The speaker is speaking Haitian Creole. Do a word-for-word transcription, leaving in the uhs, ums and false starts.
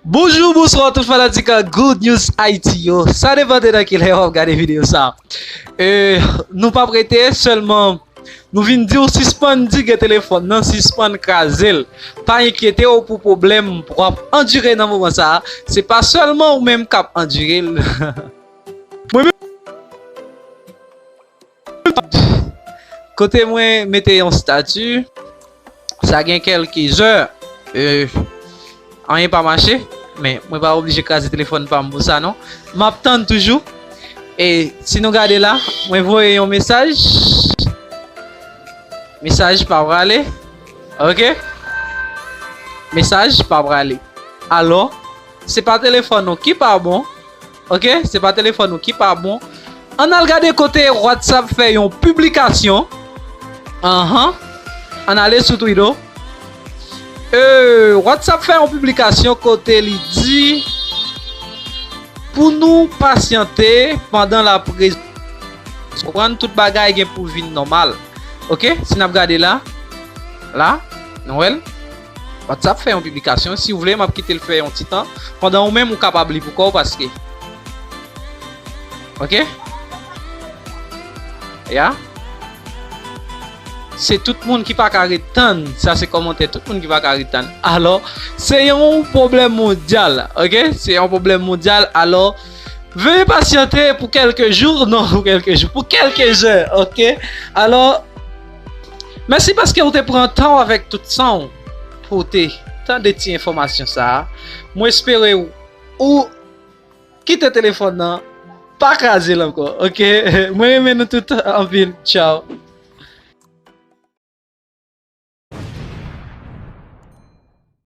Bonjou, bonswa tout fanatik Good News Haiti yo. Sa depann de nan ki lè w ap gade videyo sa. E, nou p ap rete, sèlman nou vin di w sispann dige telefòn nan, sispann kraze l. Pa enkyete w pou pwoblèm w ap andire nan moman sa a. Se pa sèlman ou menm k ap andire l. Mwen menm, kote mwen mete yon stati, sa gen kèlke zè, e, anyen pa mache, men mwen pa oblije kraze telefòn pa m pou sa non. M ap tann toujou. E si nou gade la, mwen voye yon mesaj. Mesaj pa prale. Ok? Mesaj pa prale. Alò, se pa telefòn ou ki pa bon. Ok? Se pa telefòn ou ki pa bon. Ann al gade kote WhatsApp fè yon piblikasyon. Anhan. Ann ale sou Twitter. E, WhatsApp fè yon piblikasyon kote li di pou nou pasyante pandan l ap re-, konprann, tout bagay gen pou vin nòmal. Ok? Si n ap gade la, la, nou wè l? WhatsApp fè yon piblikasyon. Si w vle, m ap kite l fè yon ti tan. Pandan ou menm, ou kapab li pou kò w paske. Ok? Ya. Se tout moun ki pa ka ret tann. Sa se kòmantè tout moun ki pa ka ret tann. Alò, se yon pwoblèm mondyal. Ok? Se yon pwoblèm mondyal. Alò, veye pasyante pou kèlke jou. Non, pou kèlke jou. Pou kèlke zè. Ok? Alò, mèsi paske ou te pran tan w avèk tout san w pou w te tande ti enfòmasyon sa a. Mwen espere ou, ou kite telefòn nan, pa kraze l ankò, ok? Mwen renmen nou tout anpil. Tchaw.